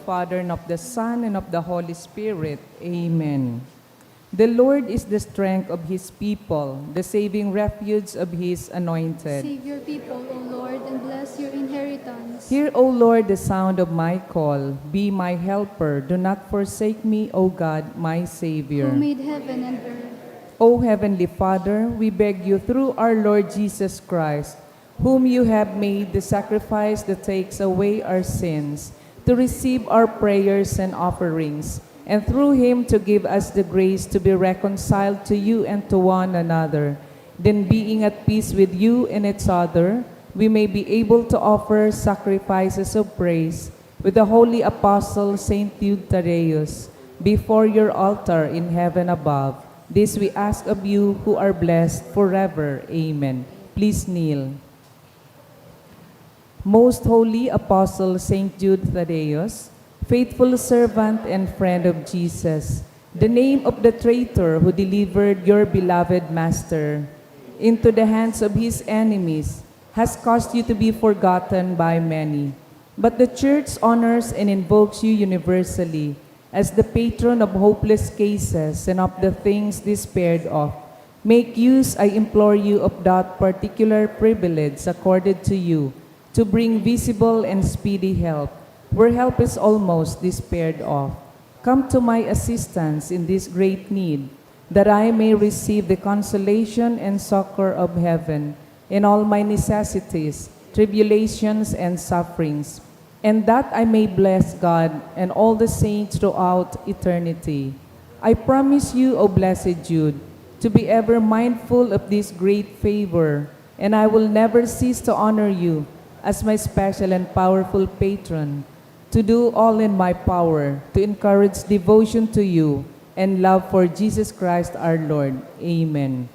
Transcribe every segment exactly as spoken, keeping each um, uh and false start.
Father, and of the Son, and of the Holy Spirit. Amen. The Lord is the strength of his people, the saving refuge of his anointed. Save your people, O Lord, and bless your inheritance. Hear, O Lord, the sound of my call. Be my helper. Do not forsake me, O God, my Savior. Who made heaven and earth. O Heavenly Father, we beg you through our Lord Jesus Christ, whom you have made the sacrifice that takes away our sins, to receive our prayers and offerings, and through him to give us the grace to be reconciled to you and to one another. Then, being at peace with you and each other, we may be able to offer sacrifices of praise with the holy apostle Saint Jude Thaddeus before your altar in heaven above. This we ask of you who are blessed forever. Amen. Please kneel. Most Holy Apostle Saint Jude Thaddeus, faithful servant and friend of Jesus, the name of the traitor who delivered your beloved Master into the hands of his enemies has caused you to be forgotten by many. But the Church honors and invokes you universally as the patron of hopeless cases and of the things despaired of. Make use, I implore you, of that particular privilege accorded to you to bring visible and speedy help where help is almost despaired of. Come to my assistance in this great need, that I may receive the consolation and succor of heaven in all my necessities, tribulations, and sufferings, and that I may bless God and all the saints throughout eternity. I promise you, O blessed Jude, to be ever mindful of this great favor, and I will never cease to honor you as my special and powerful patron, to do all in my power to encourage devotion to you and love for Jesus Christ our Lord. Amen.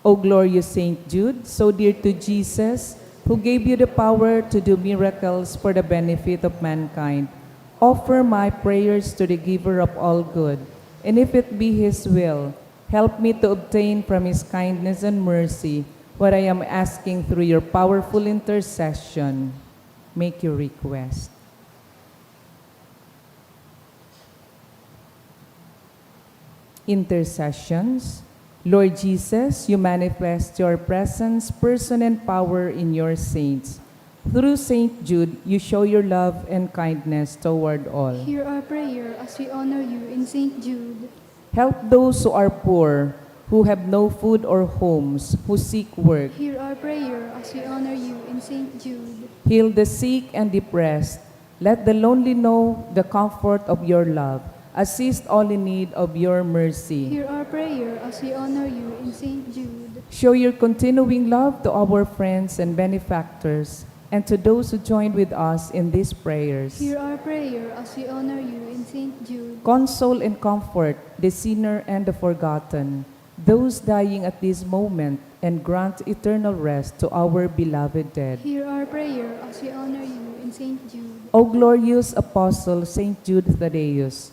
O glorious Saint Jude, so dear to Jesus, who gave you the power to do miracles for the benefit of mankind, offer my prayers to the Giver of all good, and if it be His will, help me to obtain from His kindness and mercy what I am asking through your powerful intercession. Make your request. Intercessions. Lord Jesus, you manifest your presence, person, and power in your saints. Through Saint Jude, you show your love and kindness toward all. Hear our prayer as we honor you in Saint Jude. Help those who are poor, who have no food or homes, who seek work. Hear our prayer as we honor you in Saint Jude. Heal the sick and depressed. Let the lonely know the comfort of your love. Assist all in need of your mercy. Hear our prayer as we honor you in Saint Jude. Show your continuing love to our friends and benefactors, and to those who join with us in these prayers. Hear our prayer as we honor you in Saint Jude. Console and comfort the sinner and the forgotten, those dying at this moment, and grant eternal rest to our beloved dead. Hear our prayer as we honor you in Saint Jude. O glorious Apostle Saint Jude Thaddeus,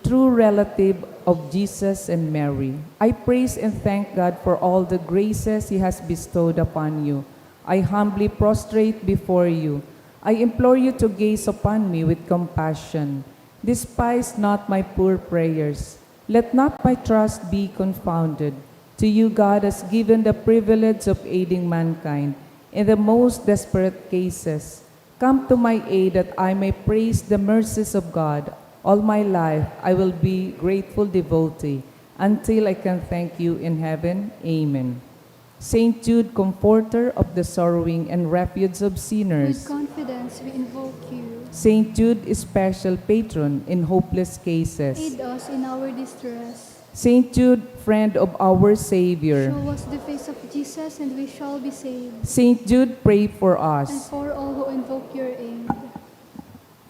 true relative of Jesus and Mary, I praise and thank God for all the graces He has bestowed upon you. I humbly prostrate before you. I implore you to gaze upon me with compassion. Despise not my poor prayers. Let not my trust be confounded. To you God has given the privilege of aiding mankind in the most desperate cases. Come to my aid that I may praise the mercies of God. All my life I will be grateful devotee until I can thank you in heaven. Amen. Saint Jude, comforter of the sorrowing and refuge of With sinners. Confidence we invoke you. Saint Jude, special patron in hopeless cases. Aid us in our distress. Saint Jude, friend of our Savior. Show us the face of Jesus and we shall be saved. Saint Jude, pray for And us. For all who invoke your aid.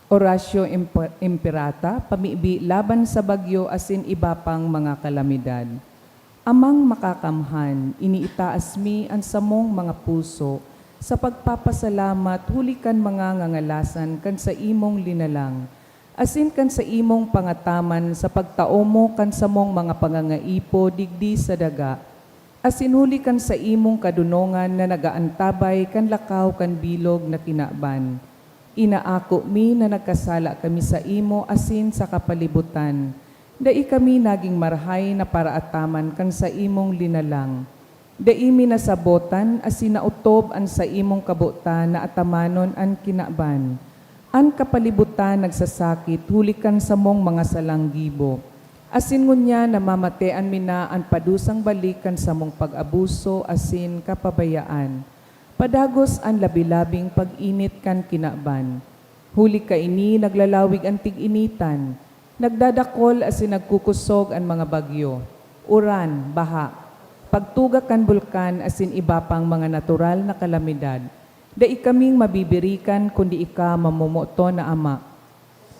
Oratio Imp- Imperata, pamibi laban sa bagyo asin iba pang mga kalamidad. Amang Makakamhan, iniitaas mi an samong mga puso sa pagpapasalamat huli kan mga ngangalasan kan saimong linalang, asin kan saimong pangataman sa pagtao mo kan samong mga pangangaipo digdi sa daga, asin huli kan saimong kadonongan na nagaantabay kan lakaw kan bilog na kinaban. Inaako mi na nagkasala kami saimo asin sa kapalibutan. Dai kami nagin marahay na paraataman kan saimong linalang. Dai mi nasabotan asin naotob an saimong kabotan na atamanon an kinaban. An kapalibutan nagsasakit huli kan samong mga salang gibo. Asin ngunyan namamatean mi na an padusang balik kan samong pag-abuso asin kapabayaan. Padagos an labi-labing pag-init kan kinaban. Huli kaini naglalawig an tig-initan, nagdadakol asin nagkukosog an mga bagyo, uran, baha, pagtuga kan bulkan asin iba pang mga natural na kalamidad. Dai kaming mabibirikan kundi ika, mamomoton na Ama.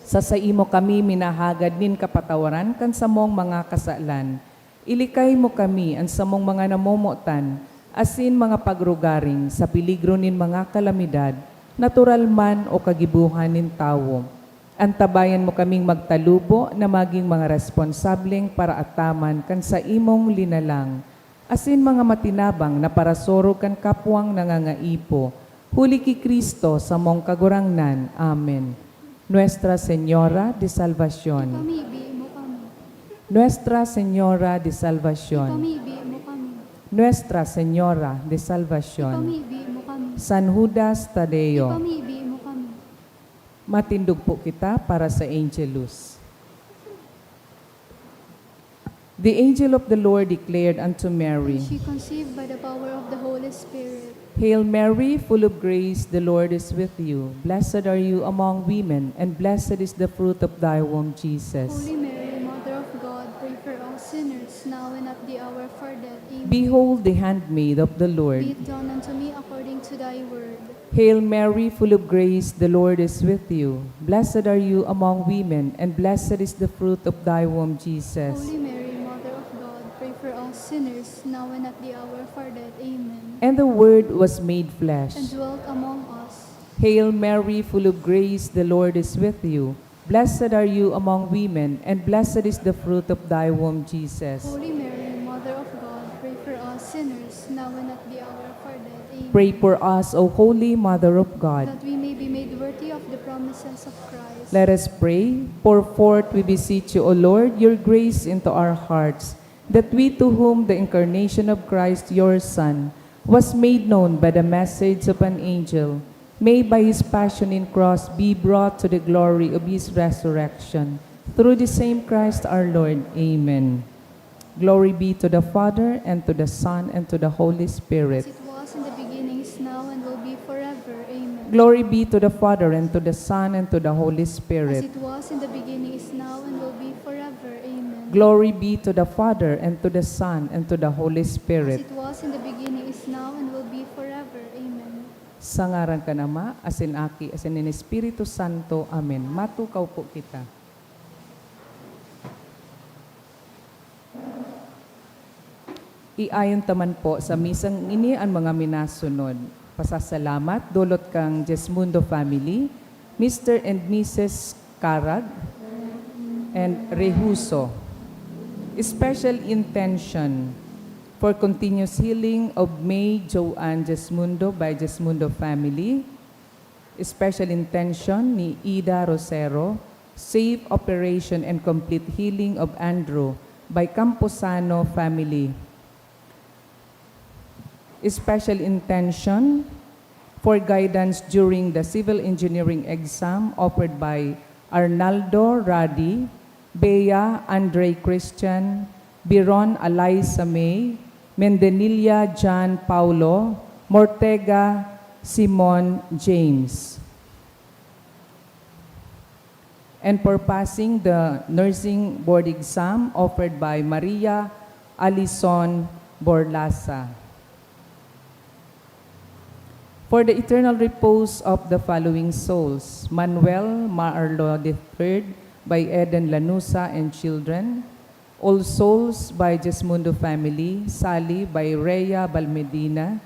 Sa saimo kami minahagad nin kapatawaran kan samong mga kasalan. Ilikay mo kami, an samong mga namomotan, asin mga pagrugaring sa peligro nin mga kalamidad, natural man o kagibohan nin tawo. Antabayan mo kaming magtalubo na magin mga responsableng paraataman kan saimong linalang, asin mga matinabang na parasurog kan kapwang nangangaipo, huli ki Cristo, samong Kagurangnan. Amen. Nuestra Señora de Salvacion. Ipamibi mo kami. Nuestra Señora de Salvacion. Ipamibi mo kami. Nuestra Señora de Salvacion. Ipamibi mo kami. San Judas Tadeo. Ipamibi mo kami. Matindog po kita para sa Angelus. The angel of the Lord declared unto Mary, And she conceived by the power of the Holy Spirit. Hail Mary, full of grace, the Lord is with you. Blessed are you among women, and blessed is the fruit of thy womb, Jesus. Holy Mary, Mother of God, pray for us sinners, now and at the hour of our death. Amen. Behold the handmaid of the Lord. Be it done unto me according to thy word. Hail Mary, full of grace, the Lord is with you. Blessed are you among women, and blessed is the fruit of thy womb, Jesus. Holy Mary, Mother of God, pray for us sinners, now and at the hour of our death. Amen. And the Word was made flesh. And dwelt among us. Hail Mary, full of grace, the Lord is with you. Blessed are you among women, and blessed is the fruit of thy womb, Jesus. Holy Mary, Mother of God, pray for us sinners, now and at the hour of our death. Amen. Pray for us, O Holy Mother of God. That we may be made worthy of the promises of Christ. Let us pray. Pour forth, we beseech you, O Lord, your grace into our hearts, that we, to whom the incarnation of Christ, your Son, was made known by the message of an angel, may by his passion and cross be brought to the glory of his resurrection. Through the same Christ our Lord. Amen. Glory be to the Father, and to the Son, and to the Holy Spirit. As it was in the beginning, is now, and will be forever. Amen. Glory be to the Father, and to the Son, and to the Holy Spirit. As it was in the beginning, is now, and will be forever. Amen. Glory be to the Father, and to the Son, and to the Holy Spirit. As it was in the beginning, is now, and will be forever. Amen. Sa ngaran kan Ama, asin Aki, asin nin Espiritu Santo. Amen. Matukaw po kita. Iayon ta man po sa misang ini an mga minasunod. Pasasalamat, dulot kan Jesmundo family, Mister and Missus Carag and Rehuso. Special intention for continuous healing of May Joanne Jesmundo by Jesmundo family. Special intention ni Ida Rosero, safe operation and complete healing of Andrew by Camposano family. Special intention for guidance during the civil engineering exam offered by Arnaldo Radi, Bea Andre Christian, Biron Alaisa May, Mendenilla John Paulo, Mortega Simon James. And for passing the nursing board exam offered by Maria Alison Borlasa. For the eternal repose of the following souls: Manuel Maarlo the third by Eden Lanusa and children, All Souls by Jesmundo family, Sally by Rhea Balmedina,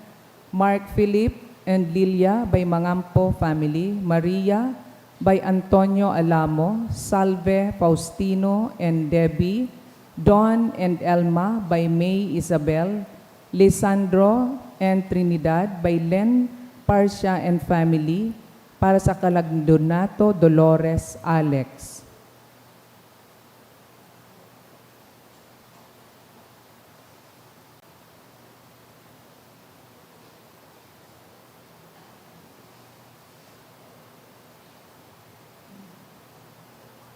Mark Philip and Lilia by Mangampo family, Maria by Antonio Alamo, Salve, Faustino and Debbie, Don and Elma by May Isabel, Lisandro and Trinidad by Len Parcia and family, Para sa Calagdonato Dolores Alex.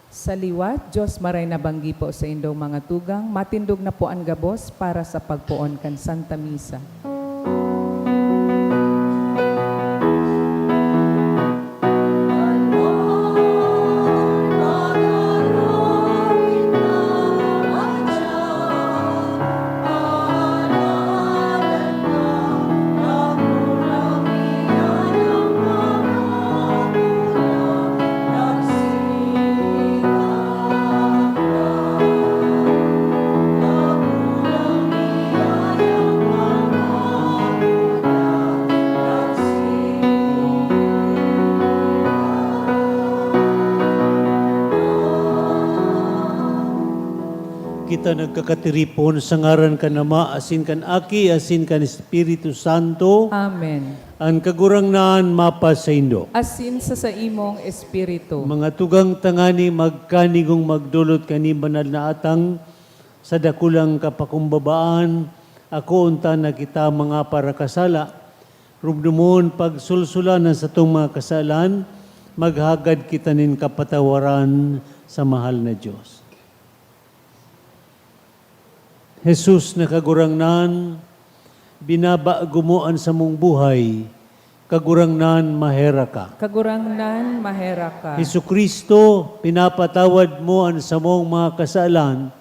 Sa liwat, Dios maray na banggi po saindong mga tugang, matindog na po an gabos para sa pagpoon kan Santa Misa. Kita nagkakatiripon sa ngaran kan Ama, asin kan Aki, asin kan Espiritu Santo. Amen. An Kagurangnan mapasaindo. Asin sa saimong espiritu. Mga tugang, tangani magkanigong magdolot kan banal na atang sa dakulang kapakumbabaan, ako unta na kita mga parakasala. Rumdomon pagsulsulan an satong mga kasalan, maghagad kita nin kapatawaran sa mahal na Dios. Jesus na Kagurangnan, binabago mo an samong buhay. Kagurangnan, maherak ka. Kagurangnan, maherak ka. Jesu-Cristo, pinapatawad mo an samong mga kasalan.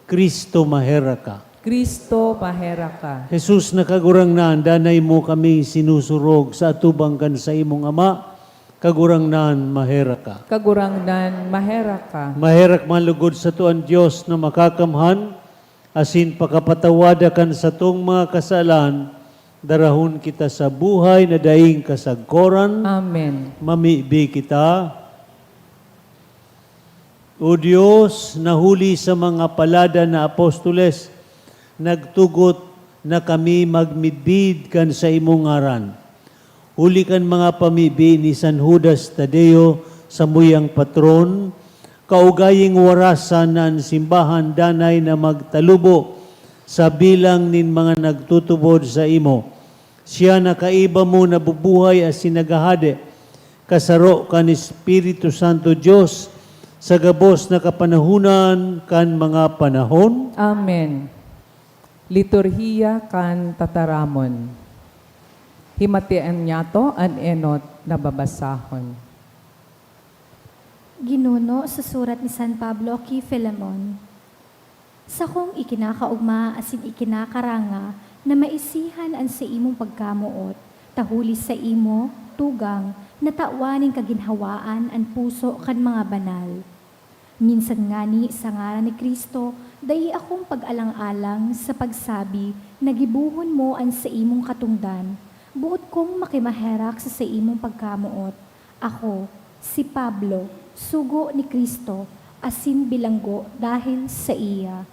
Cristo, maherak ka. Cristo, maherak ka. Jesus na Kagurangnan, danay mo kaming sinusurog sa atubang kan saimong Ama. Kagurangnan, maherak ka. Kagurangnan, maherak ka. Maherak man lugod sato an Dios na Makakamhan, asin pakapatawada kan satong mga kasalan, darahon kita sa buhay na daing kasagkoran. Amen. Mamibi kita. O Dios, na huli sa mga paladan na apostoles, nagtugot na kami magmidbid kan saimong ngaran. Huli kan mga pamibi ni San Judas Tadeo, samuyang patron, kaugaying warasan na an simbahan danay na magtalubo sa bilang nin mga nagtutubod saimo. Siya na kaiba mo nabubuhay asin naghahade, kasaro kan Espiritu Santo Dios, sa gabos na kapanahonan kan mga panahon. Amen. Liturhiya kan Tataramon. Himatian niyato an enot na babasahon. Ginuno sa surat ni San Pablo ki Filemon. Sakong ikinakaogma asin ikinakaranga na maisihan an saimong pagkamoot, ta huli saimo, tugang, natawan nin kaginhawaan an puso kan mga banal. Minsan ngani, sa ngaran ni Cristo, dai akong pag-alang-alang sa pagsabi na gibohon mo an saimong katongdan. Boot kong makimaherak sa saimong pagkamoot. Ako, si Pablo, sugo ni Cristo, asin bilanggo dahil saiya.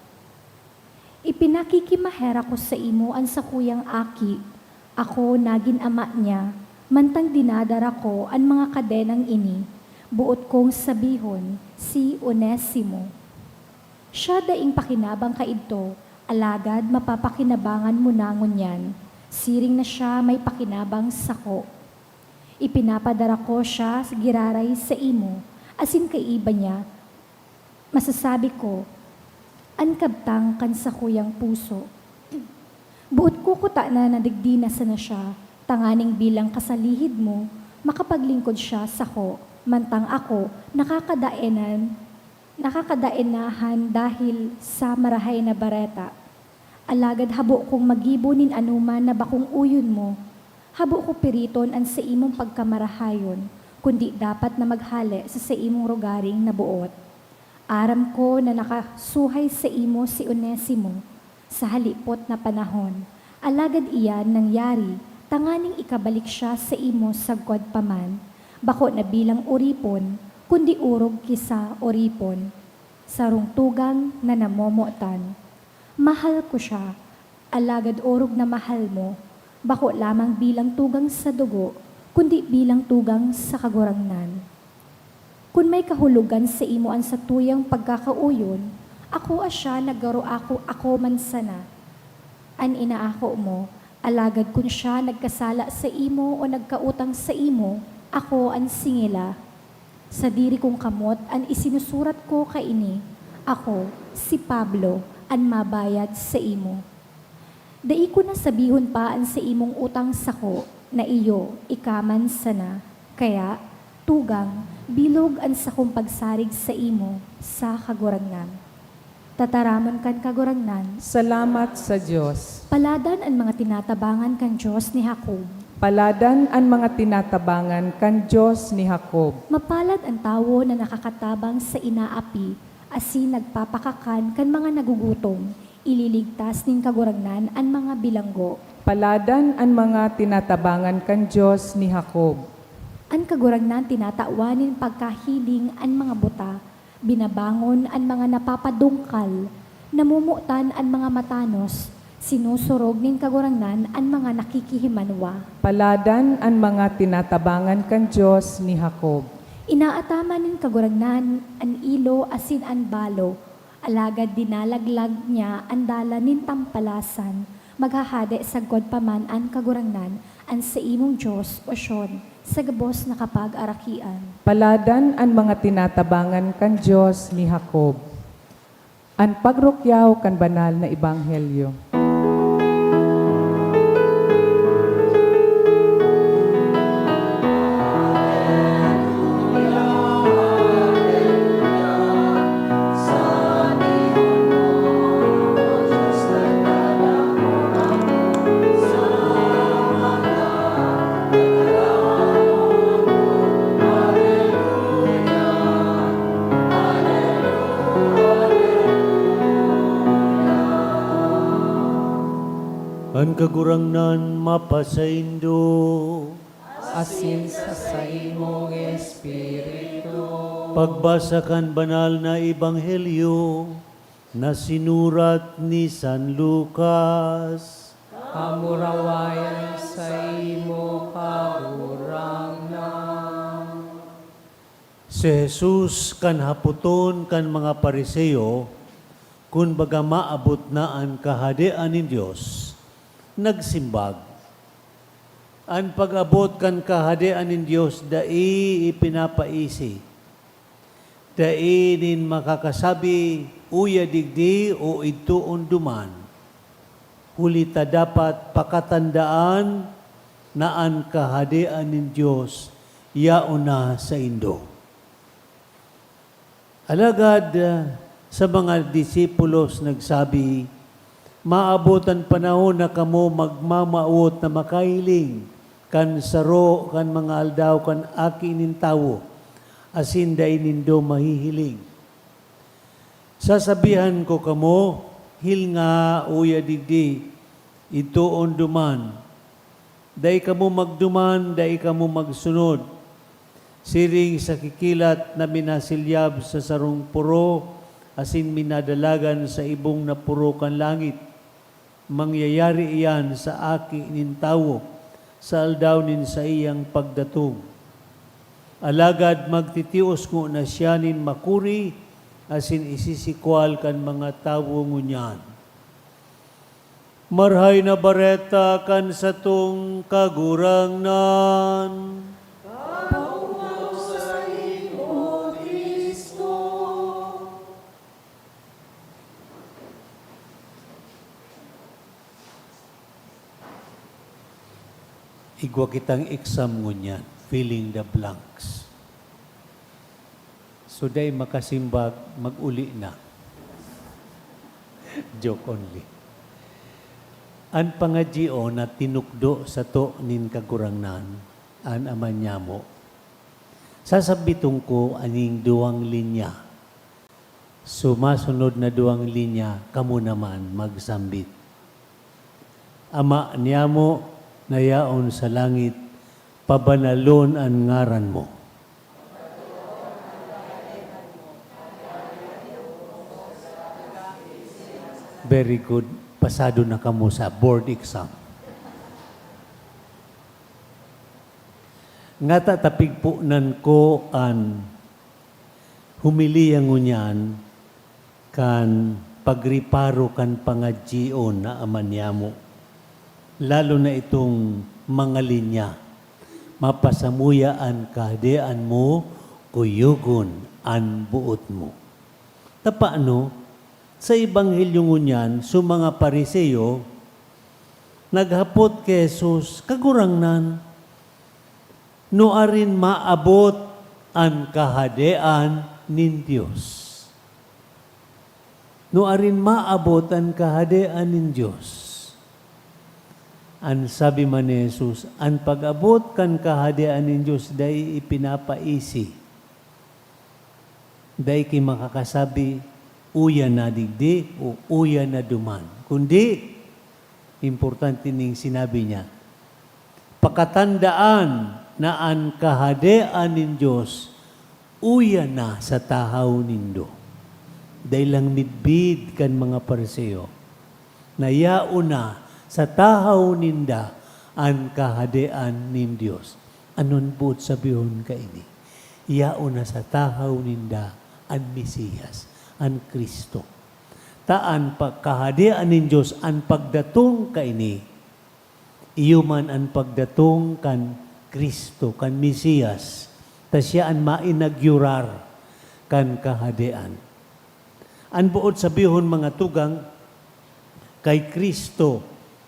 Ipinakikimaherak ko saimo an sakuyang aki. Ako nagin ama niya, mantang dinadara ko an mga kadenang ini. Boot kong sabihon, si Onesimo. Siya daing pakinabang kaidto, alagad mapapakinabangan mo na ngunyan, siring na siya may pakinabang sako. Ipinapadara ko siya giraray saimo, asin kaiba niya, masasabi ko, an kabtang kan sakuyang puso. Boot ko kutana na digdi na sana siya, tanganing bilang kasalihid mo, makapaglingkod siya sako, mantang ako, nakakadaenan, nakakadaenahan dahil sa Marahay na Bareta. Alagad habo kong magibo nin anoman na bakong uyon mo. Habo ko piriton an saimong pagkamarahayon, kundi dapat na maghale sa saimong rogaring na boot. Aram ko na nakasuhay saimo si Onesimo sa halipot na panahon. Alagad iyan nangyari tanganing ikabalik siya saimo sagkod pa man, bako na bilang oripon, kundi orog ki sa oripon, sarong tugang na namomotan. Mahal ko siya, alagad orog na mahal mo, bako lamang bilang tugang sa dugo, kundi bilang tugang sa Kagurangnan. Kun may kahulogan saimo an satuyang pagkakaoyon, akoa siya na garo ako, ako man sana. An inaako mo, alagad kun siya nagkasala saimo o nagkautang saimo, ako an singila. Sadiri kong kamot an isinusurat ko kaini, ako, si Pablo, an mabayad saimo. Dai ko na sabihon pa an saimong utang sako, na iyo, ika man sana. Kaya, tugang, bilog an sakong pagsarig saimo sa Kagurangnan. Tataramon kan Kagurangnan. Salamat sa Dios. Paladan an mga tinatabangan kan Dios ni Jacob. Paladan an mga tinatabangan kan Dios ni Jacob. Mapalad an tawo na nakakatabang sa inaapi, asin nagpapakakan kan mga nagugutom. Ililigtas nin Kagurangnan an mga bilanggo. Paladan an mga tinatabangan kan Dios ni Jacob. An Kagurangnan tinatawan nin pagkahiling an mga buta, binabangon an mga napapadungkal, namomotan an mga matanos, sinusurog nin Kagurangnan an mga nakikihimanwa. Paladan an mga tinatabangan kan Dios ni Jacob. Inaataman nin Kagurangnan an ilo asin an balo, alagad dinalaglag niya an dalan nin tampalasan. Maghahade sagkod pa man an Kagurangnan, an saimong Dios, o Siyon, sa gabos na kapagarakian. Paladan an mga tinatabangan kan Dios ni Jacob. An pagrukyaw kan banal na ebanghelyo. An Kagurangnan mapasaindo. Asin sa saimong espiritu. Pagbasa kan banal na ebanghelyo na sinurat ni San Lucas. Kamurawayan saimo, Kagurangnan. Si Jesus, kan hapoton kan mga Pariseo kun baga maabot na an Kahadean nin Dios, nagsimbag, "An pag-abot kan Kahadean nin Dios dai ipinapaisi, dai nin makakasabi, 'Uya digdi' o 'Idtoon duman.' Huli ta dapat pakatandaan na an Kahadean nin Dios yaon na saindo." Alagad, ah, sa mga disipulos nagsabi, "Maabot an panahon na kamo magmamawot na makahiling kan saro kan mga aldaw kan Aki nin Tawo, asin dai nindo mahihiling. Sasabihan ko kamo, 'Hilnga, uya digdi, idtoon duman.' Dai kamo magduman, dai kamo magsunod. Siring sa kikilat na minasilyab sa sarong poro asin minadalagan sa ibong na poro kan langit, mangyayari iyan sa Aki nin Tawo sa aldaw nin saiyang pagdatong. Alagad magtitios ngona siya nin makuri asin isisikwal kan mga tawo ngunyan." Marahay na Bareta kan satong Kagurangnan. Paomaw saimo, Cristo. Igwa kitang exam ngunyan, filling the blanks. So, dai makasimbag, mag-uli na. Joke only. An pangadyion na tinukdo sato nin Kagurangnan, an Ama niyamo. Sasambiton ko aning duwang linya. Sumasunod na duwang linya, kamo naman magsambit. Ama niyamo na yaon sa langit, pabanalon an ngaran mo. Very good. Pasado na kamo sa board exam. Ngata ta pigponan ko an homilya ngunyan kan pagreparo kan pangadyion na ama niyamo, lalo na itong mga linya, "Mapasamuya an Kahadean mo, kuyogon an boot mo." Ta paano, sa Ebanghelyo ngunyan, so mga Pariseo naghapot ki Jesus, "Kagurangnan, nuarin maabot an Kahadean nin Dios?" Nuarin maabot an Kahadean nin Dios? An sabi man ni Jesus, an pag-abot kan Kahadean nin Dios dai ipinapaisi. Dai ki makakasabi, "Uya na digdi," o "Uya na duman." Kundi, importante ning sinabi niya, "Pakatandaan na an Kahadean nin Dios uya na sa tahaw nindo." Dai lang midbid kan mga Fariseo na yaon na sa tahaw ninda an Kahadean nin Dios. Anon boot sabihon kaini? Yaon na sa tahaw ninda an Mesiyas, an Cristo. Ta an pagkahadean nin Dios, an pagdatong kaini, iyo man an pagdatong kan Cristo, kan Mesiyas, ta siya an mainagyurar kan Kahadean. An boot sabihon, mga tugang, kay Cristo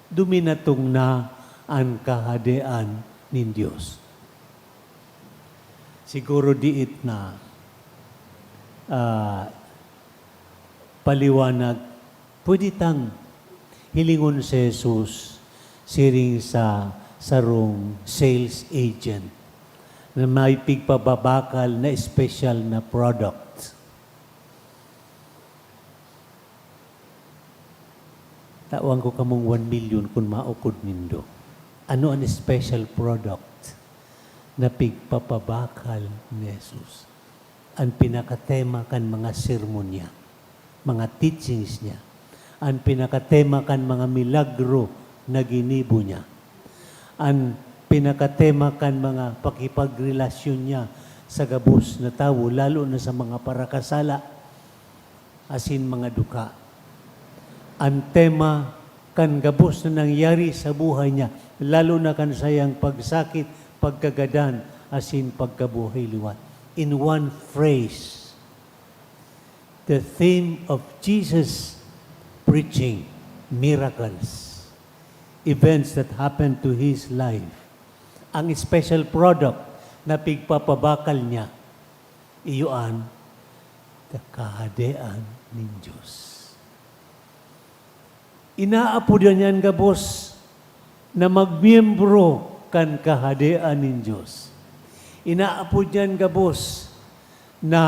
duminatong na an Kahadean nin Dios. Siguro diit na, ah, paliwanag, pwede tang hilingon si Jesus siring sa sarong sales agent na may pigpababakal na espesyal na product. "Tawan ko kamong one million kun maukod nindo." Ano an special product na pigpapabakal ni Jesus? An pinakatema kan mga sermon niya, mga teachings niya. An pinakatema kan mga milagro na ginibo niya. An pinakatema kan mga pakipagrelasyon niya sa gabos na tawo, lalo na sa mga parakasala asin mga dukha. An tema kan gabos na nangyari sa buhay niya, lalo na kan saiyang pagsakit, pagkagadan, asin pagkabuhay liwat. In one phrase, the theme of Jesus' preaching, miracles, events that happened to his life. Ang special product na pigpapabakal niya, iyo an Kahadean nin Dios. Inaapodan niyan gabos na magmiyembro kan Kahadean nin Dios. Inaapodan niyan gabos na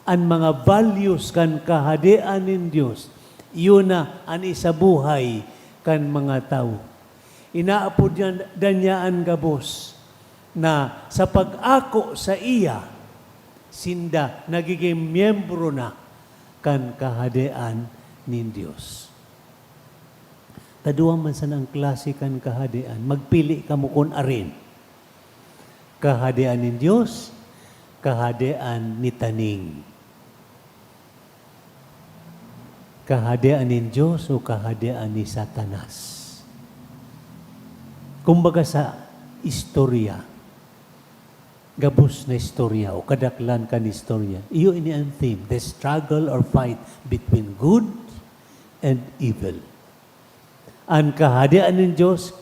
an mga values kan Kahadean nin Dios, iyo na an isabuhay kan mga tawo. Inaapodan niya an gabos na sa pag-ako saiya, sinda nagigin miyembro na kan Kahadean nin Dios. Ta duwa man sanang klase kan Kahadean, magpili kamo kun arin. Kahadean nin Dios, Kahadean ni Taning. Kahadean nin Dios o Kahadean ni Satanas? Kumbaga sa istorya, gabos na istorya o kadaklan kan istorya, iyo ini an theme, the struggle or fight between good and evil. An Kahadean nin Dios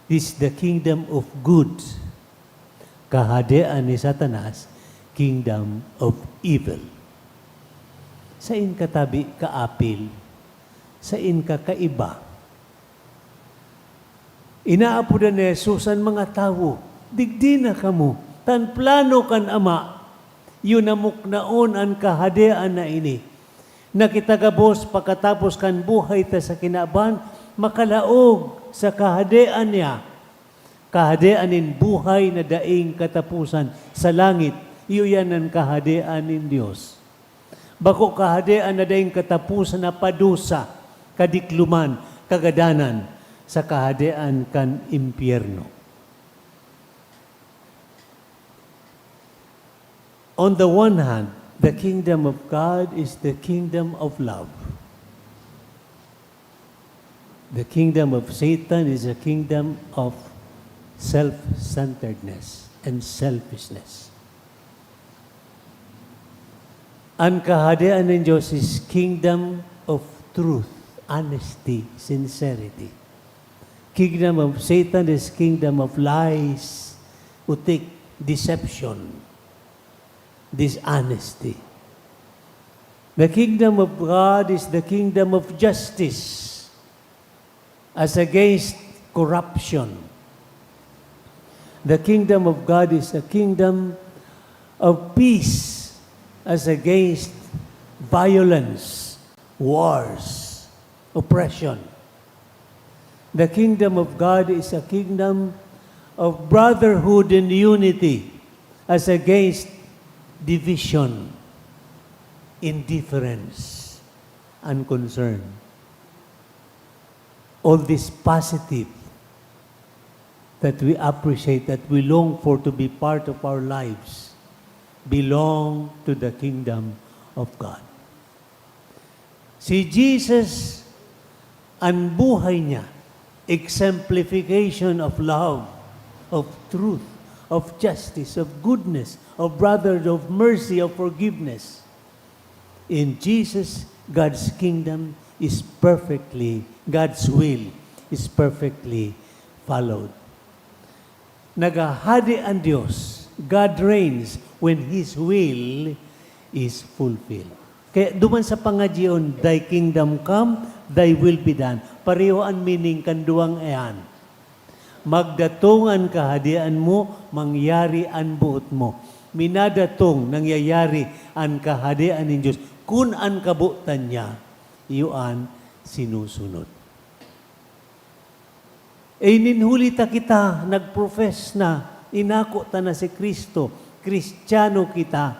is the kingdom of good. Kahadean ni Satanas, kingdom of evil. Sain ka tabi kaapil? Sain ka kaiba? Inaapodan ni Jesus an mga tawo, "Digdi na kamo, ta an plano kan Ama, iyo na muknaon an Kahadean na ini, na kita gabos pakatapos kan buhay ta sa kinaban, makalaog sa Kahadean niya, Kahadean nin buhay na daing kataposan sa langit." Iyo yan an Kahadean nin Dios. Bako Kahadean na daing kataposan na padusa, kadikloman, kagadanan sa kahadean kan impyerno. On the one hand, the kingdom of God is the kingdom of love. The kingdom of Satan is a kingdom of self-centeredness and selfishness. An Kahadean nin Diyos is kingdom of truth, honesty, sincerity. Kingdom of Satan is kingdom of lies, utik, deception, dishonesty. The kingdom of God is the kingdom of justice, as against corruption. The kingdom of God is a kingdom of peace, as against violence, wars, oppression. The kingdom of God is a kingdom of brotherhood and unity, as against division, indifference, and concern. All this positive that we appreciate, that we long for to be part of our lives, belong to the kingdom of God. Si Jesus, an buhay niya, exemplification of love, of truth, of justice, of goodness, of brotherhood, of mercy, of forgiveness. In Jesus, God's kingdom is perfectly, God's will is perfectly followed. Naghahade an Dios. God reigns when His will is fulfilled. Kaya duman sa pangadyion, "Thy kingdom come, thy will be done." Pareho an meaning kan duwang iyan. Magdatong an kahadean mo, mangyari an boot mo. Minadatong, nangyayari an kahadean nin Dios. Kun an kabotan niya, iyo an sinusunod. Eh, nin huli ta kita nag-profess na, inako ta na si Cristo, Kristiyano kita,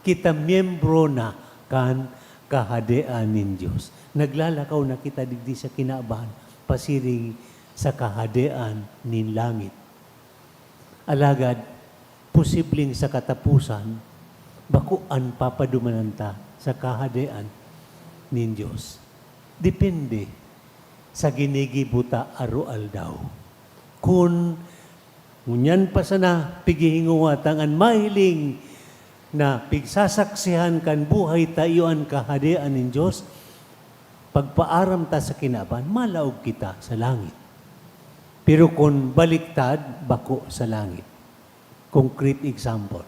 kita miyembro na kan Kahadean nin Dios. Naglalakaw na kita digdi sa kinaban, pasiring sa Kahadean nin langit. Alagad, posibleng sa kataposan, bako an papadumanan ta sa Kahadean nin Dios. Depende sa ginigibo ta aroaldaw. Kun ngunyan pa sana pighihingowa ta an mahiling na pigsasaksihan kan buhay ta iyo an Kahadean nin Dios, pagpaaram ta sa kinaban, malaog kita sa langit. Pero kun baliktad, bako sa langit. Concrete example.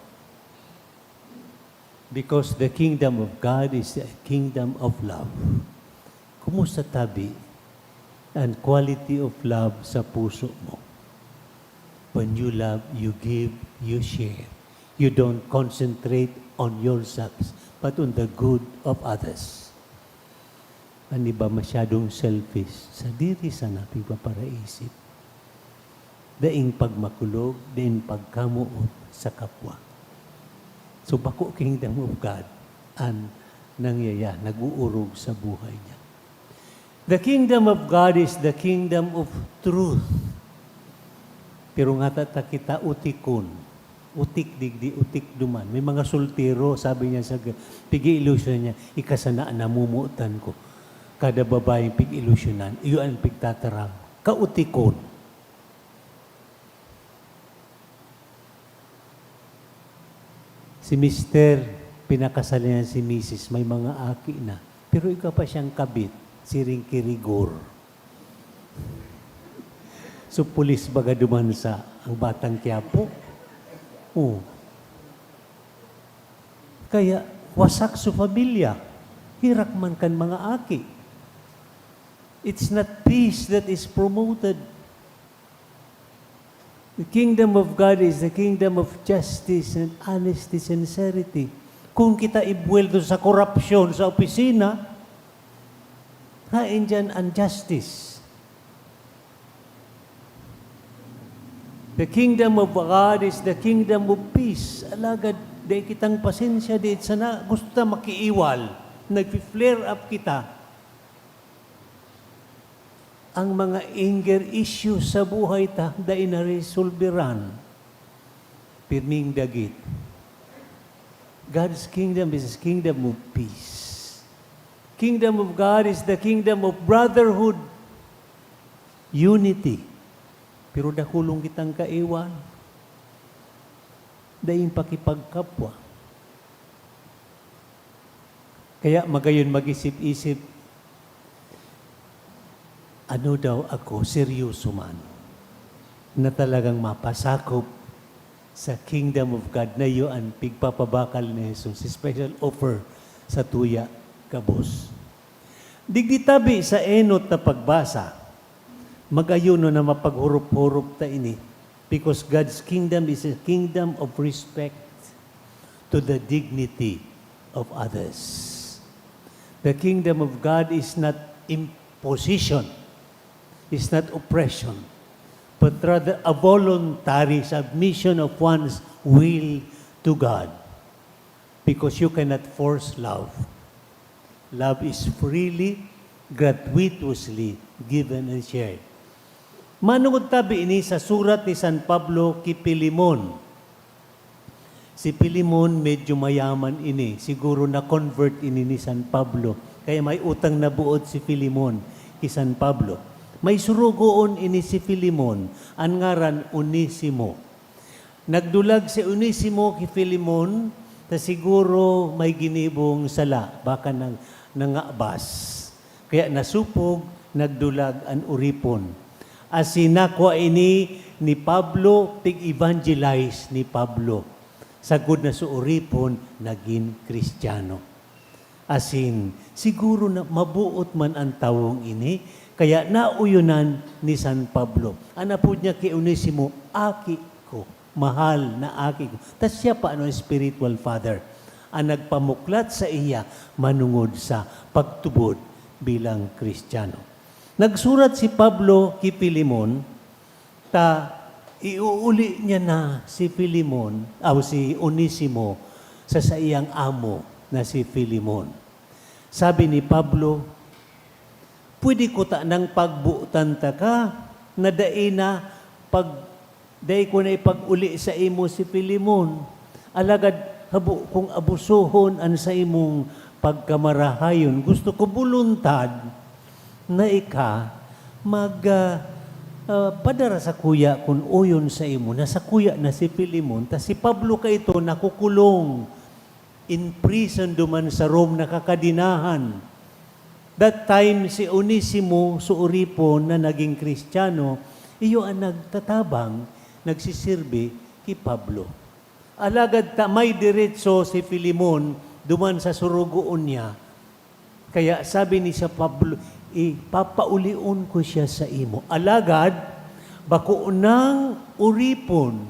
Because the kingdom of God is a kingdom of love. Kumusta, tabi, an quality of love sa puso mo? When you love, you give, you share. You don't concentrate on yourselves, but on the good of others. An iba masyadong selfish, sadiri sana pigpaparaisip. Daing pagmakulog, daing pagkamoot sa kapwa. So, bako kingdom of God an nangyaya-, nag-uurog sa buhay niya. The kingdom of God is the kingdom of truth. Pero ngata ta kita utikon. Utik digdi, utik duman. May mga soltero, sabi niya sa g-, pig-iilusyon niya, "Ika sana an namomotan ko. Kada babaeng pig-ilusyonan, iyo an pigtataram." Kautikon. Si mister, pinakasal niya si misis, may mga aki na. Pero ika pa siyang kabit, siring ki rigor. So, pulis baga duman sa ang Batang Quiapo. Oh. Kaya, wasak so pamilya. Hirak man kan mga aki. It's not peace that is promoted. The kingdom of God is the kingdom of justice and honesty, sincerity. Kung kita ibuwelto sa korupsyon sa opisina, haen diyan an justice? The kingdom of God is the kingdom of peace. Alagad, dai kitang pasensya, di sana gusto ta makiiwal. Nagfi-flare up kita. Ang mga anger issues sa buhay ta, dai naresolberan. Pirming dagit. God's kingdom is a kingdom of peace. Kingdom of God is the kingdom of brotherhood, unity. Pero dakulong kitang kaiwan. Daing pakipagkapwa. Kaya magayon mag-isip-isip, "Ano daw ako, seryoso man, na talagang mapasakop sa Kingdom of God na iyo an pigpapabakal ni Jesus, special offer sa tuya gabos?" Digdi tabi sa enot na pagbasa, mag-ayuno na mapaghurop-hurop ta ini, because God's kingdom is a kingdom of respect to the dignity of others. The kingdom of God is not imposition, is not oppression, but rather a voluntary submission of one's will to God, because you cannot force love. Love is freely, gratuitously given and shared. Manungod tabi ini sa surat ni San Pablo ki Filemon. Si Filemon medyo mayaman ini. Siguro na-convert ini ni San Pablo. Kaya may utang na buot si Filemon ki San Pablo. May surugoon ini si Filemon, an ngaran Onesimo. Nagdulag si Onesimo ki Filemon, ta siguro may ginibong sala, baka nang, nangabas. Kaya nasupog, nagdulag an oripon. Asin nakua ini ni Pablo, pig-evangelize ni Pablo. Sagkod na sa oripon, nagin Kristiyano. Asin, siguro na mabuot man an tawong ini, kaya naoyonan ni San Pablo. An apod niya ki Onesimo, "Aki ko, mahal na aki ko." Ta siya pa an spiritual father, an nagpamuklat saiya manungod sa pagtubod bilang Kristiyano. Nagsurat si Pablo ki Filemon, ta iuuli niya na si Filemon, aw si Onesimo, sa saiyang amo na si Filemon. Sabi ni Pablo, "Pwede ko tanang pagbotan taka na dai na pag, dai ko na ipag-uli saimo si Filemon. Alagad habo kong abusohon an saimong pagkamarahayon. Gusto ko buluntad na ika mag, ah, ah, padara sakuya kun oyon saimo na sakuya na si Filemon." Ta si Pablo kaito nakukulong in prison duman sa Rome, nakakadenahan. That time, si Onesimo, suoripon na nagin Kristiyano, iyo an nagtatabang, nagsisirbi ki Pablo. Alagad ta may deretso si Filemon duman sa surugoon niya. Kaya sabi ni San Pablo, "Ipapaulion ko siya saimo. Alagad, bako nang oripon,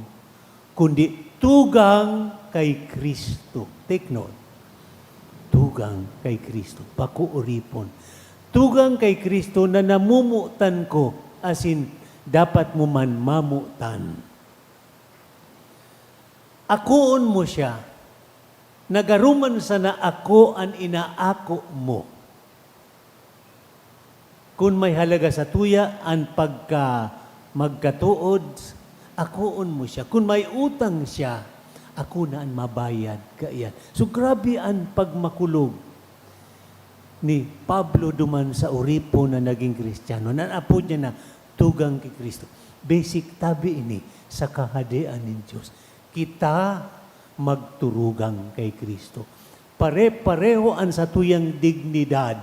kundi tugang kay Cristo." Take note. Tugang kay Cristo. Bako oripon. Tugang kay Cristo na namomotan ko, asin dapat mo man mamotan. Akoon mo siya, na garo man sana ako an inaako mo. Kun may halaga satuya an pagka magkatood, akoon mo siya. Kun may utang siya, ako na an mabayad kaiyan. So, grabe an pagmakulog ni Pablo duman sa oripon na nagin Kristiyano. An apod niya na tugang ki Cristo. Basic tabi ini sa Kahadean nin Dios. Kita magturugang kay Cristo. Pare-pareho an satuyang dignidad.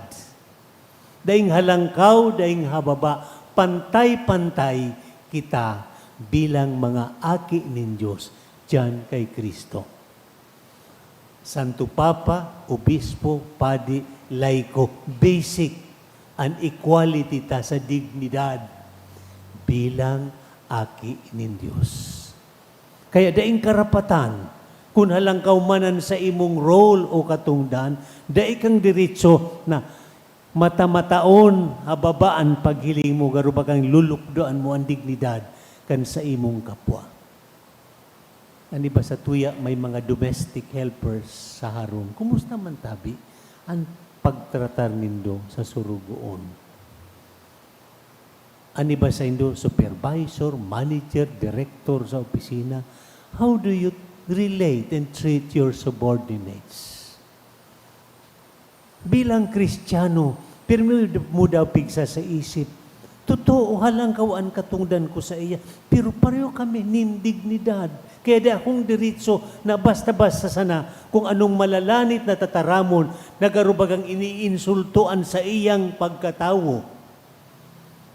Daing halangkaw, daing hababa, pantay-pantay kita bilang mga aki nin Dios diyan kay Cristo. Santo Papa, obispo, padi, laiko, basic an equality ta sa dignidad bilang aki nin Dios. Kaya daing karapatan, kun halangkaw man an saimong role o katongdan, dai kang deretso na mata-mataon, hababa an paghiling mo, garo bakang lulukdoan mo an dignidad kan saimong kapwa. An iba sa tuya, may mga domestic helpers sa harong. Kumusta man tabi an pagtratar nindo sa surugoon? An iba saindo, supervisor, manager, direktor sa opisina. How do you Relate and treat your subordinates. Bilang Kristiyano, pirmi mo daw pigsa sa isip. Totoo, halangkaw an katongdan ko saiya, pero pareho kami nin dignidad. Kaya di akong diretso na basta-basta sana kung anong malalanit na tataramon na garo bagang iniinsulto an saiyang pagkatawo.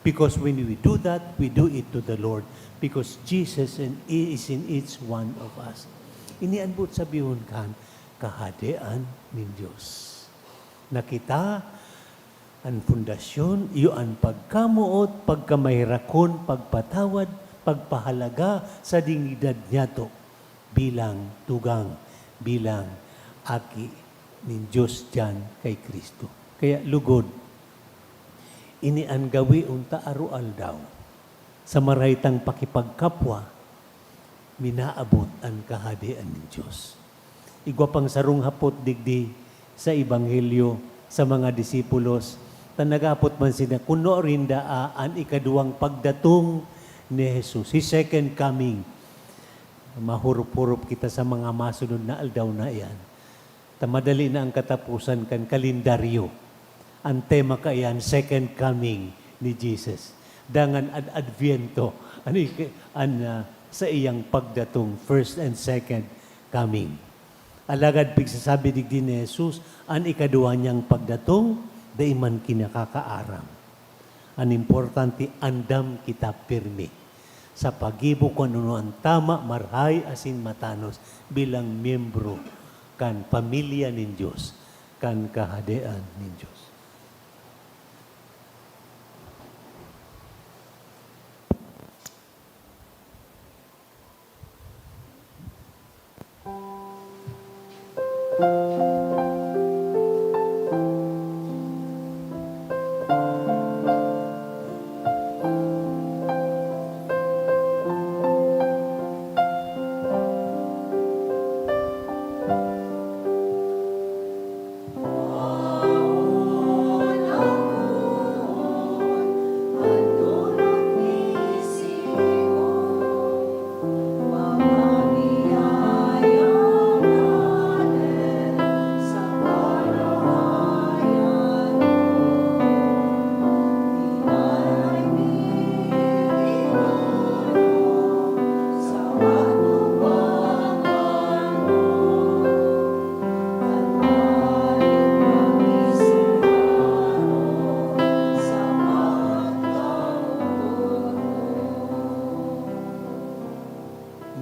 Because when we do that, we do it to the Lord. Because Jesus in, is in each one of us. Ini an boot sabihon kan Kahadean nin Dios. Na kita, an pundasyon, iyo an pagkamoot, pagkamaherakon, pagpatawad, pagpahalaga sa dignidad niyato bilang tugang, bilang aki nin Dios diyan kay Cristo. Kaya lugod, ini an gawi unta aroaldaw. Sa maray tang pakipagkapwa, minaabot an Kahadean nin Dios. Igwa pang sarong hapot digdi sa Ebanghelyo sa mga disipulos, ta naghapot man sinda kun nuarin daa an ikaduwang pagdatong ni Jesus, His second coming. Mahurop-hurop kita sa mga masunod na aldaw na iyan. Ta madali na ang kataposan kan kalendaryo. An tema kaiyan, second coming ni Jesus. Dangan an Adviento, an ik-, an, ah, sa iyang pagdatong, first and second coming. Alagad pigsasabi digdi ni Jesus, an ikaduwa niyang pagdatong, dai man kinakakaaram. An importante, andam kita pirmi sa paggibo kun ano an tama, marhay asin matanos bilang miyembro kan pamilya nin Dios, kan Kahadean nin Dios.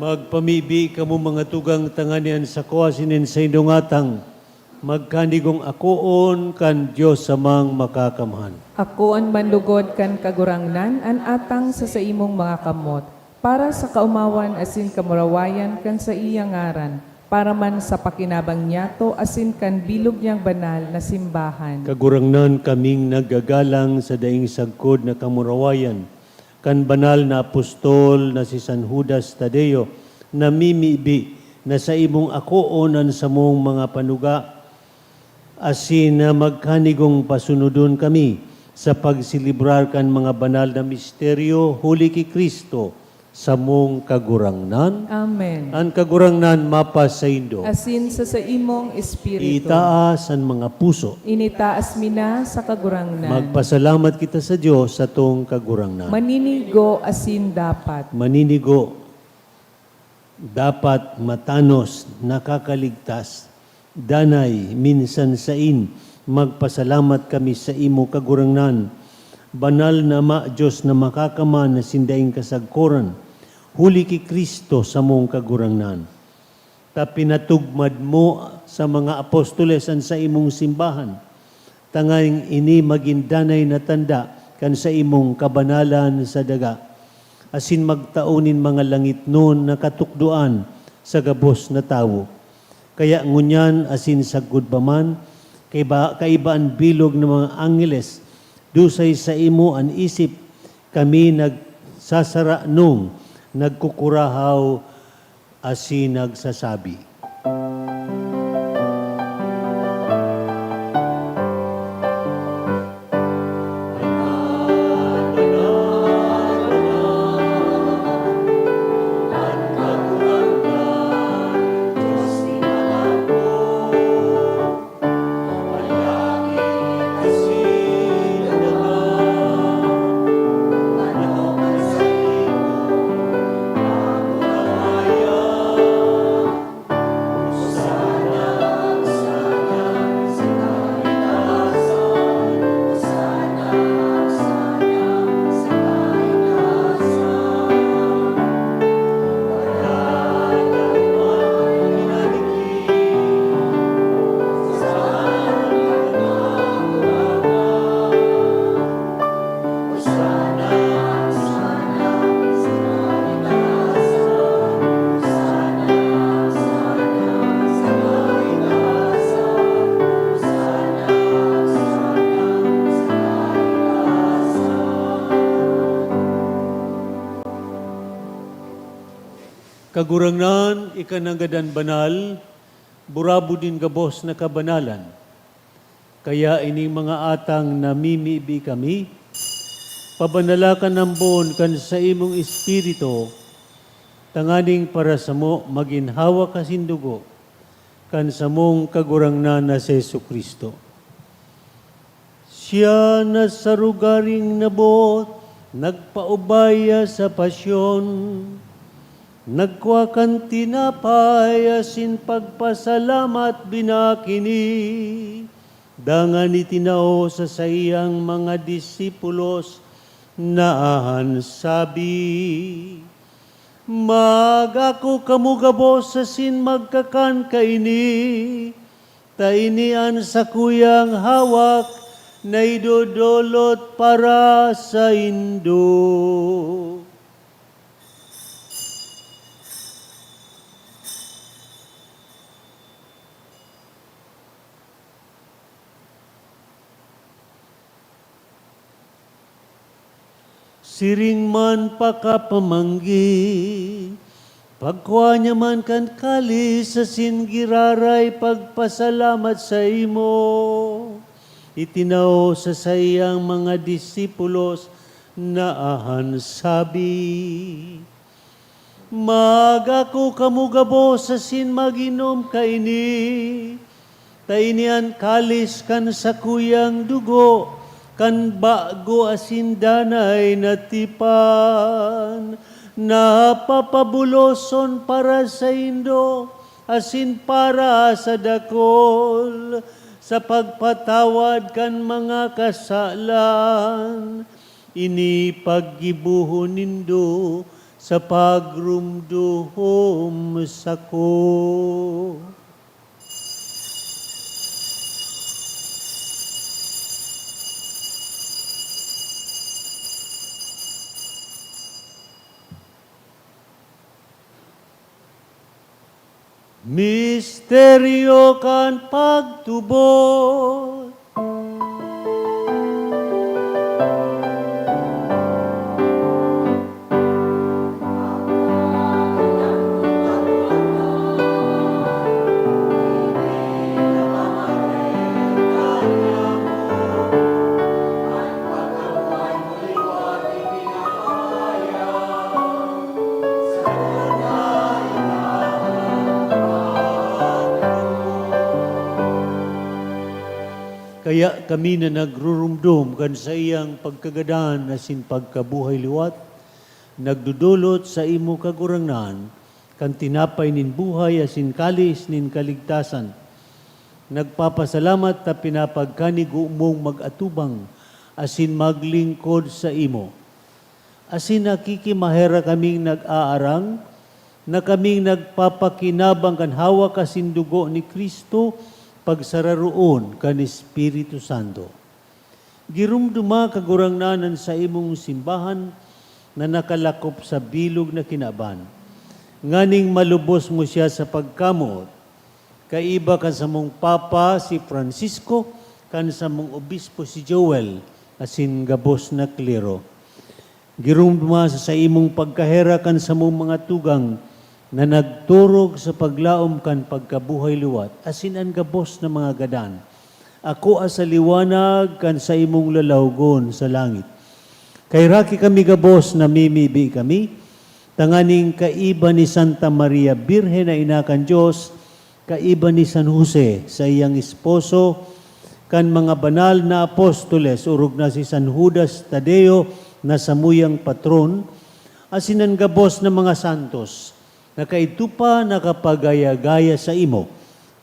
Magpamibi kamo, mga tugang, tanganing an sako asin an saindong atang magkanigong akoon kan Dios Amang Makakamhan. Akoon man lugod kan Kagurangnan an atang sa saimong mga kamot, para sa kaomawan asin kamurawayan kan saiyang ngaran, para man sa pakinabang niyato asin kan bilog niyang banal na simbahan. Kagurangnan, kaming naggagalang sa daing sagkod na kamurawayan kan banal na apostol na si San Judas Tadeo, namimibi na saimong akoon an samong mga panuga, asin na magkanigong pasunodon kami sa pagselebrar kan mga banal na misteryo huli ki Cristo, samong Kagurangnan. Amen. An Kagurangnan mapasaindo. Asin sa saimong espiritu. Itaas an mga puso. Initaas mi na sa Kagurangnan. Magpasalamat kita sa Dios, satong Kagurangnan. Maninigo asin dapat. Maninigo. Dapat, matanos, nakakaligtas, danay, minsan sain, magpasalamat kami saimo, Kagurangnan. Banal na Ama, Dios na Makakaman na sindaing kasagkoran, huli ki Cristo, samong Kagurangnan. Ta pinatugmad mo sa mga apostoles an saimong simbahan. Tanganing ini magin danay na tanda kan saimong kabanalan sa daga, asin magtao nin mga langitnon na katukdoan sa gabos na tawo. Kaya ngunyan asin sagkod pa man, kaiba, kaiba an bilog na mga angheles, dusay saimo an isip, kami nagsasaranom, nagkukurahaw, asin nagsasabi, Kagurangnan, ika nangadan banal, burabod nin gabos na kabanalan. Kaya ining mga atang namimibi kami, pabanala ka nambon kan saimong Espiritu, tanganing para samo magin hawak asin dugo kan samong Kagurangnan na si Jesu-Cristo. Siya na sa rogaring nabot, nagpaubaya sa pasyon, nagkua kan tinapay asin pagpasalamat binakini, dangan itinao sa saiyang mga disipulos na ahan sabi, "Magako kamo gabos asin magkakan kaini, ta ini an sakuyang hawak na idodolot para saindo." Siring man pakapamanggi, pagkua niya man kan kalis asin giraray pagpasalamat saimo, itinao sa saiyang mga disipulos na ahan sabi, "Magako kamo gabos asin mag-inom kaini, ta ini an kalis kan sakuyang dugo kan bago asin danay na tipan, na papabuloson para saindo asin para sa dakul, sa pagpatawad kan mga kasalan. Ini paggibohon nindo sa pagromdom sako." Misteryo kan pagtubod. Kaya kami na nagrurumdom kan saiyang pagkagadan asin pagkabuhay liwat, nagdodolot saimo, Kagurangnan, kan tinapay nin buhay asin kalis nin kaligtasan. Nagpapasalamat ta pinapagkanigo mong mag-atubang asin maglingkod saimo. Asin nakikimaherak kaming nag-aarang na kaming nagpapakinabang kan hawak asin dugo ni Cristo pagsararoon kan Espiritu Santo. Giromdoma, Kagurangnan, an saimong simbahan na nakalakop sa bilog na kinaban, nganing malubos mo siya sa pagkamoot, kaiba kan samong Papa si Francisco, kan samong Obispo si Joel, asin gabos na klero. Giromdoma sa saimong pagkaherak kan samong mga tugang na nagturog sa paglaom kan pagkabuhay liwat, asin an gabos na mga gadan. Akoa sa liwanag kan saimong lalawgon sa langit. Kaheraki kami gabos, namimibi kami, tanganing kaiba ni Santa Maria Birhen na ina kan Dios, kaiba ni San Jose, saiyang esposo, kan mga banal na apostoles, orog na si San Judas Tadeo na samuyang patron, asin an gabos na mga santos, na kaidto pa nakapagaya-gaya saimo,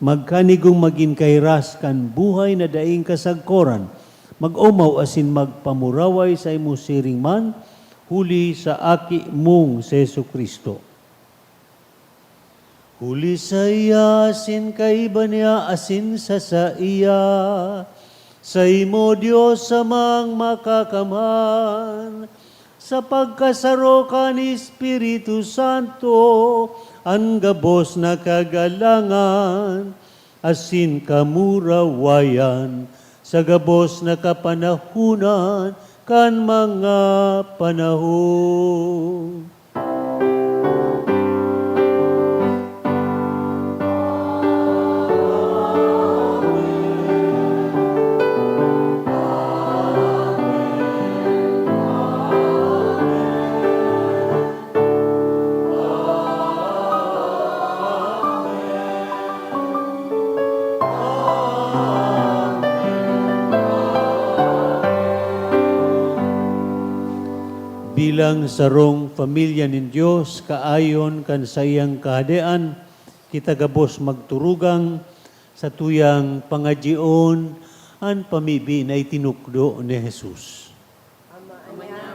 magkanigong magin kahiras kan buhay na daing kasagkoran, mag-omaw asin magpamuraway saimo siring man, huli sa Aki mong si Jesu-Cristo. Huli saiya, asin kaiba niya, asin sa saiya, saimo, Dios Amang Makakamhan, sa pagkasaro kan Espiritu Santo, an gabos na kagalangan asin kamurawayan sa gabos na kapanahonan kan mga panahon. Bilang sarong pamilya nin Dios, kaayon kan saiyang Kahadean, kita gabos magturugang satuyang pangadyion an pamibi na itinukdo ni Jesus.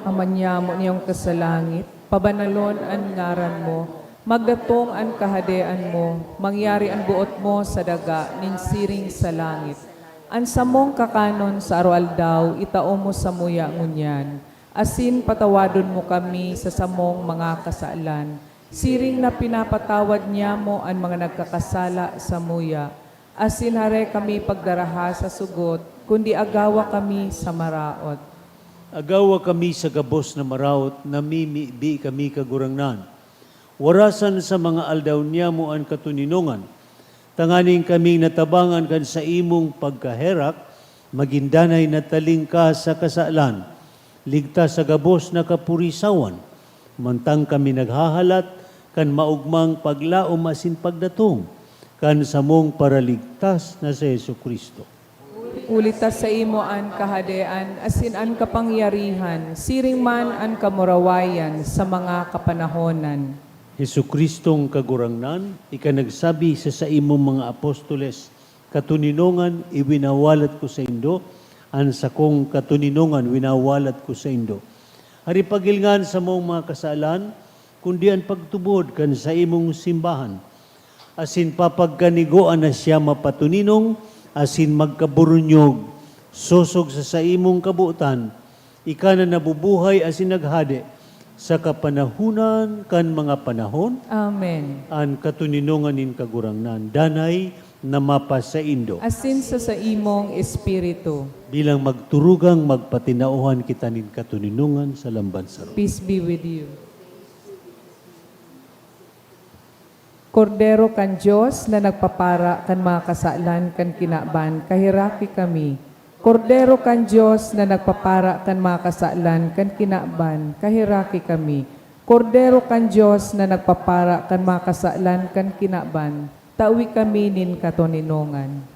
Ama niyamo niyong kasalangit, pabanalon an ngaran mo, magdatong an kahadean mo, mangyari an boot mo sa daga nin siring sa langit. An samong kakanon sa aroaldaw, itao mo samuya ngunyan, asin patawadon mo kami sa samong mga kasalan, siring na pinapatawad niyamo an mga nagkakasala samuya. Asin hare kami pagdaraha sa sugot, kundi agawa kami sa maraot. Agawa kami sa gabos na maraot, namimibi kami, Kagurangnan. Warasan sa mga aldaw niyamo an katoninongan, tanganing kaming natabangan kan saimong pagkaherak, magin danay na talingkas sa kasalan, ligtas sa gabos na kapurisawan, mantang kami naghahalat kan maogmang paglaom asin pagdatong kan samong Paraligtas na si Jesu-Cristo. Huli ta saimo an kahadean asin an kapangyarihan, siring man an kamurawayan sa mga kapanahonan. Jesu-Cristong Kagurangnan, ika nagsabi sa saimong mga apostoles, "Katoninongan, iwinawalat ko saindo, an sakong katoninongan winawalat ko saindo." Hare pagilngan samong mga kasalan, kundi an pagtubod kan saimong simbahan, asin papagkanigoan na siya mapatoninong asin magkaburunyog, sosog sa saimong kabotan, ika na nabubuhay asin naghade sa kapanahonan kan mga panahon. Amen. An katoninongan nin Kagurangnan danay na mapasaindo. Asin sa saimong espiritu. Bilang magturugang magpatinauhan kita nin katoninongan sa lamban-saro. Peace be with you. Kordero kan Dios na nagpapara kan mga kasalan kan kinaban, kaheraki kami. Kordero kan Dios na nagpapara kan mga kasalan kan kinaban, kaheraki kami. Kordero kan Dios na nagpapara kan mga kasalan kan kinaban, tawi kami nin katoninongan.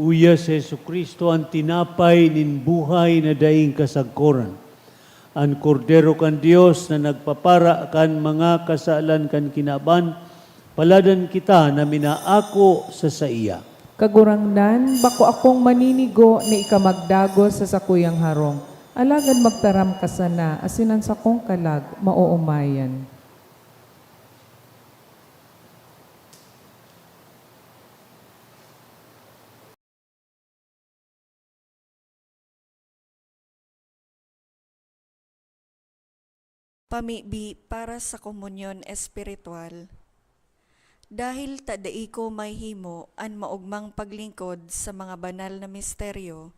Uya si Jesu-Cristo an tinapay nin buhay na daing kasagkoran, an Kordero kan Dios na nagpapara kan mga kasalan kan kinaban. Paladan kita na minaako sa saiya. Kagurangnan, bako akong maninigo na ika magdagos sa sakuyang harong, alagad magtaram ka sana, asin an sakong kalag maoomayan. Pamibi para sa komunyon espiritual. Dahil ta dai ko mahimo an maogmang paglingkod sa mga banal na misteryo,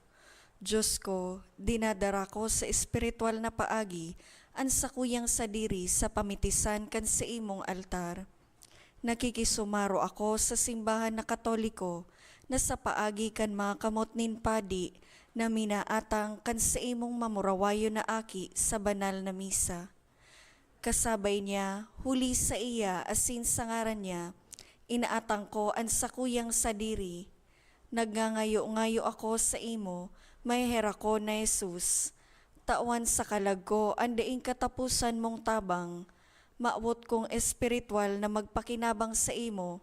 Dios ko, dinadara ko sa espiritual na paagi an sakuyang sadiri sa pamitisan kan saimong altar. Nakikisumaro ako sa simbahan na Katoliko na sa paagi kan mga kamot nin padi na minaatang kan saimong mamurawayon na aki sa banal na misa. Kasabay niya, huli saiya asin sa ngaran niya, inaatang ko an sakuyang sadiri. Nagngangayo-ngayo ako saimo, maheherak ko na Jesus. Tawan sa kalag ko an daing kataposan mong tabang. Mawot kong espirituwal na magpakinabang saimo,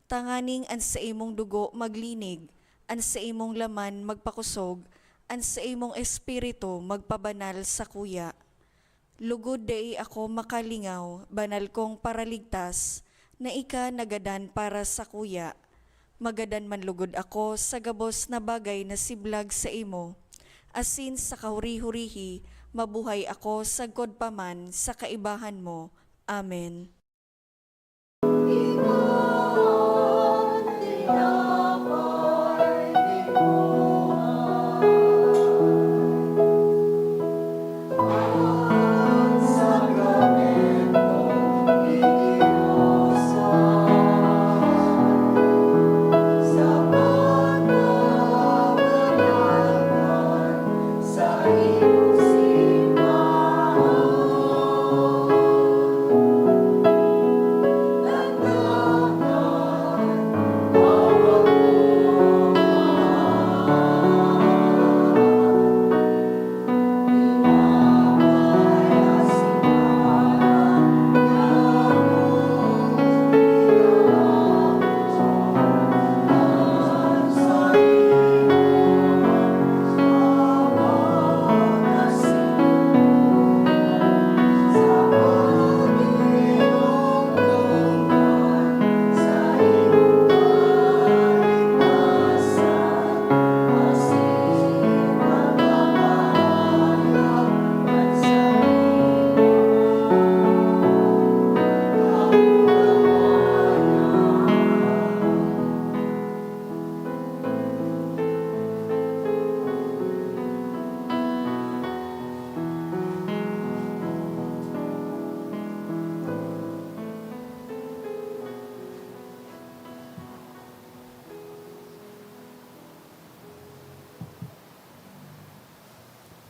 tanganing an saimong dugo maglinig, an saimong laman magpakosog, an saimong espiritu magpabanal sakuya. Lugod dai ako makalingaw, banal kong Paraligtas, na ika nagadan para sakuya. Magadan man lugod ako sa gabos na bagay na siblag saimo, asin sa kahuri-hurihi mabuhay ako sagkod pa man sa kaibahan mo. Amen.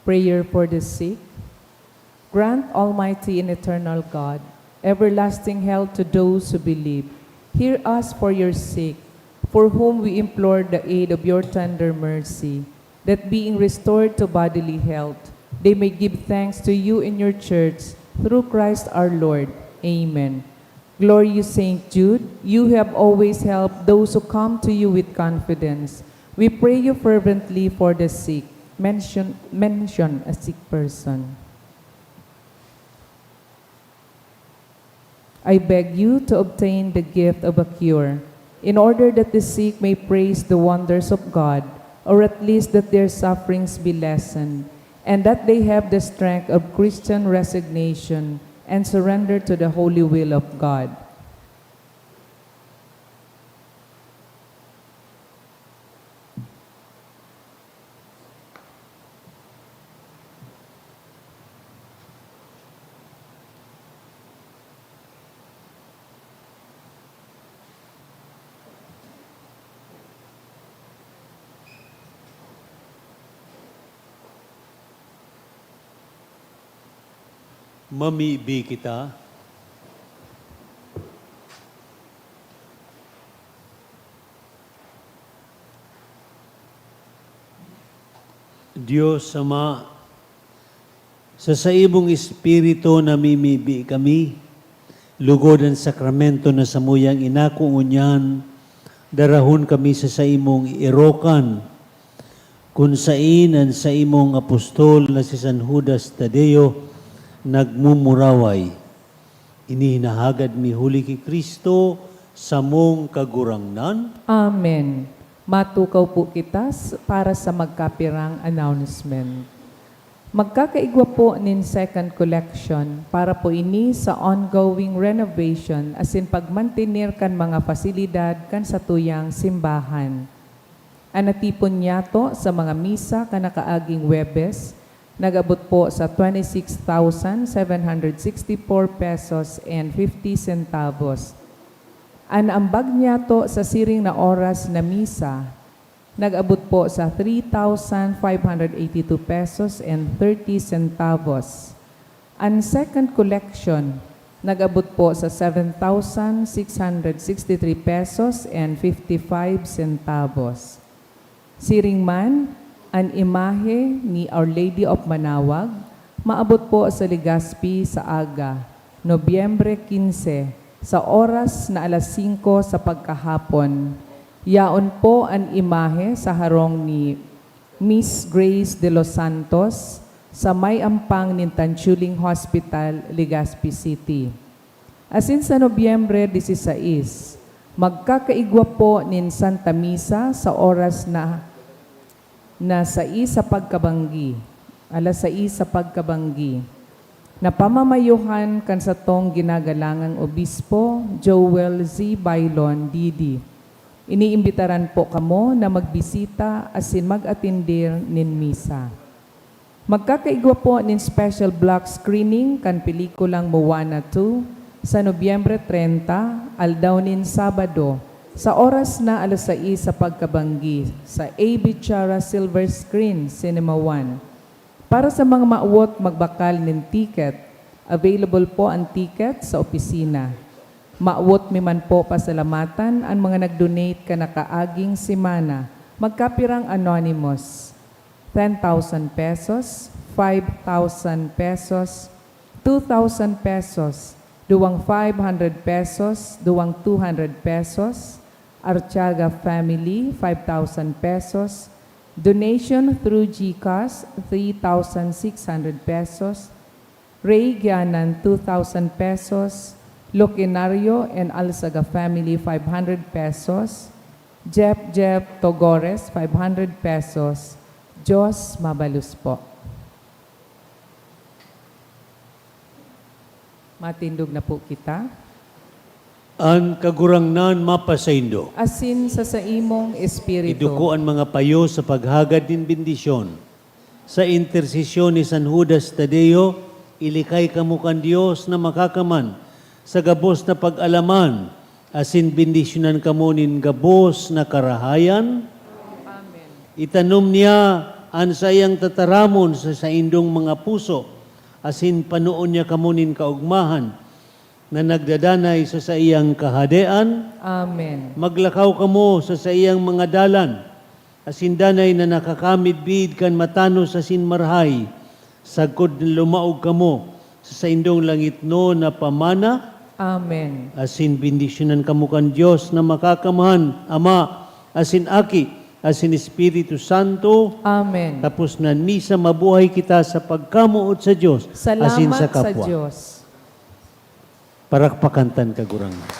Prayer for the sick. Grant, Almighty and eternal God, everlasting health to those who believe. Hear us for your sick, for whom we implore the aid of your tender mercy, that being restored to bodily health, they may give thanks to you in your church through Christ our Lord. Amen. Glorious Saint Jude, you have always helped those who come to you with confidence. We pray you fervently for the sick. Mention, mention a sick person. I beg you to obtain the gift of a cure, in order that the sick may praise the wonders of God, or at least that their sufferings be lessened, and that they have the strength of Christian resignation and surrender to the holy will of God. Mamibi kita. Dios Ama, sa saimong Espiritu namimibi kami, lugod an sakramento na samuyang inako, ngunyan darahon kami sa saimong erokan, kun saen an saimong apostol na si San Judas Tadeo nagmumuraway. Ini hinahagad mi huli ki Cristo, samong Kagurangnan. Amen. Matukaw po kita s-, para sa magkapirang announcement. Magkakaigwa po nin second collection para po ini sa ongoing renovation asin pagmantener kan mga pasilidad kan satuyang simbahan. An natipon niyato sa mga misa kan nakaaging Huwebes nag-abot po sa twenty-six thousand seven hundred sixty-four pesos and fifty centavos. An ambag niyato sa siring na oras na misa nag-abot po sa three thousand five hundred eighty-two pesos and thirty centavos. An second collection nag-abot po sa seven thousand six hundred sixty-three pesos and fifty-five centavos. Siring man, an imahe ni Our Lady of Manawag maabot po sa Legazpi sa aga, Nobyembre quince, sa oras na alas singko sa pagkahapon. Yaon po an imahe sa harong ni Miss Grace De Los Santos, sa may ampang nin Tanchuling Hospital, Legazpi City. Asin sa Nobyembre dieciséis, magkakaigwa po nin Santa Misa sa oras na, na sais sa pagkabanggi, alas sais sa pagkabanggi, na pamamayohan kan satong ginagalangang Obispo, Joel Z. Bailon, D D. Iniimbitaran po kamo na magbisita asin mag-atender nin misa. Magkakaigwa po nin special block screening kan pelikulang Moana two sa Nobyembre treinta, aldaw nin Sabado, sa oras na alas sais sa pagkabanggi sa A B Chara Silver Screen, Cinema One. Para sa mga mawot magbakal nin ticket, available po an ticket sa opisina. Mawot mi man po pasalamatan an mga nag-donate kan nakaaging semana, magkapirang anonymous. Ten thousand pesos, five thousand pesos, two thousand pesos, duwang five hundred pesos, duwang two hundred pesos, Artiaga family, five thousand pesos, donation through GCash, three thousand six hundred pesos, Ray Gianan, two thousand pesos, Loquinario and Alzaga family, five hundred pesos, Jeff Jeff Togores, five hundred pesos. Diyos mabalos po. Matindog na po kita. An Kagurangnan mapasaindo. Asin sa saimong espiritu. Iduko an mga payo sa paghagad nin bendisyon. Sa intersesyon ni San Judas Tadeo, ilikay kamo kan Dios na Makakaman sa gabos na pag-alaman, asin bendisyonan kamo nin gabos na karahayan. Amen. Itanom niya an saiyang tataramon sa saindong mga puso, asin panoon niya kamo nin kaogmahan na nagdadanay sa saiyang kahadean. Amen. Maglakaw kamo sa saiyang mga dalan, asin danay na nakakamidbid kan matanos asin marahay, sagkod na lumaog kamo sa saindong langitnon na pamana. Amen. Asin bendisyonan kamo kan Dios na Makakamhan, Ama, asin Aki, asin Espiritu Santo. Amen. Tapos na an misa, mabuhay kita sa pagkamoot sa Dios asin Salamat sa sa kapwa. Diyos. Parakpakan tan Kagurangnan.